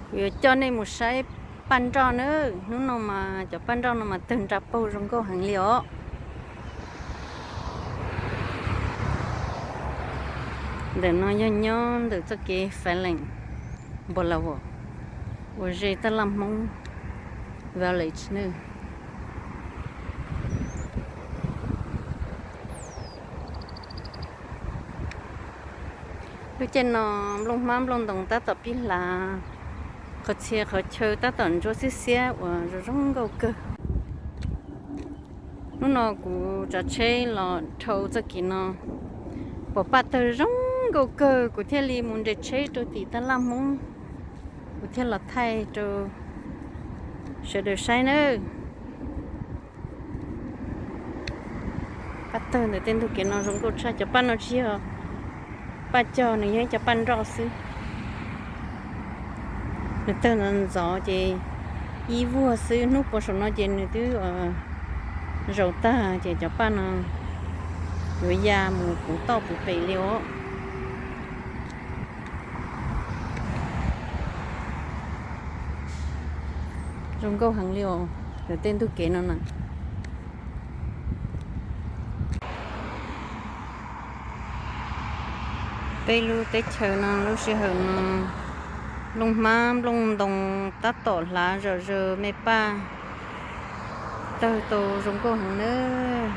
Kuv yuav coj nej mus saib paj nroj na. Hnub no mas cov paj nroj no mas tawg nra paug zoo nkauj heev li os. Ntawm no yog nyob ntawm txoj kev Faleen Boulevard uas ze taj laj Hmoob Village na. Lub caij no nplooj hmab nplooj ntoos tab tom pib hlav, qhov txhia qhov chaw tab tom ntsuab xiab xiab uas zoo zoo nkauj kawg. Hnub no kuv tsav tsheb los dhau txoj kev no, pom paj tawg zoo nkauj kawg, kuv thiaj li mus nres tsheb rau tim taj laj Hmoob, kuv thiaj los thaij rau sawv daws saib nawb. Paj tawg ntawm tej ntug kev no zoo nkauj tshaj. Cov paj no tsis yog paj cog, nws yog ib cov paj nroj xwb. Nws tawg ntxov ntxov ces ib vuag xwb, hnub puas saum no ces nws twb zaus tag ces cov paj no yuav ya mus puv toj puv pem li os. Zoo nkauj heev li os, ntawm tej ntug kev no na. Peb lub teb chaws no lub sij hawm no nplooj hmab nplooj ntoos tab tom hlav zom zaws me paj, tawg tau zoo nkauj heev nawb.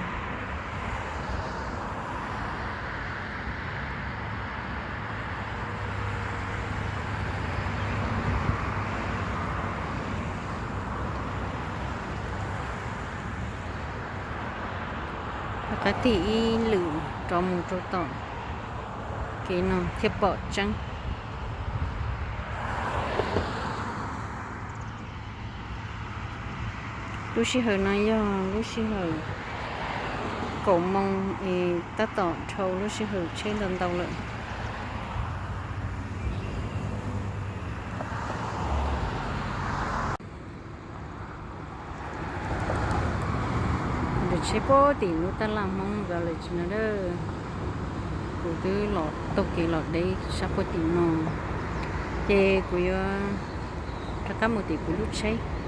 Rov qab tig ib lwm rov mus rau tom kev no thiaj pom tseeb. Lub sij hawm no yog lub sij hawm kaum moo es tab tom dhau lub sij hawm tsheb ntau ntau lawm. Nres tsheb puag tim lub taj laj Hmoob Village no a. Kuv twb los taug kev los deb sab puag tim no, ces kuv yuav rov qab mus tim kuv lub tsheb.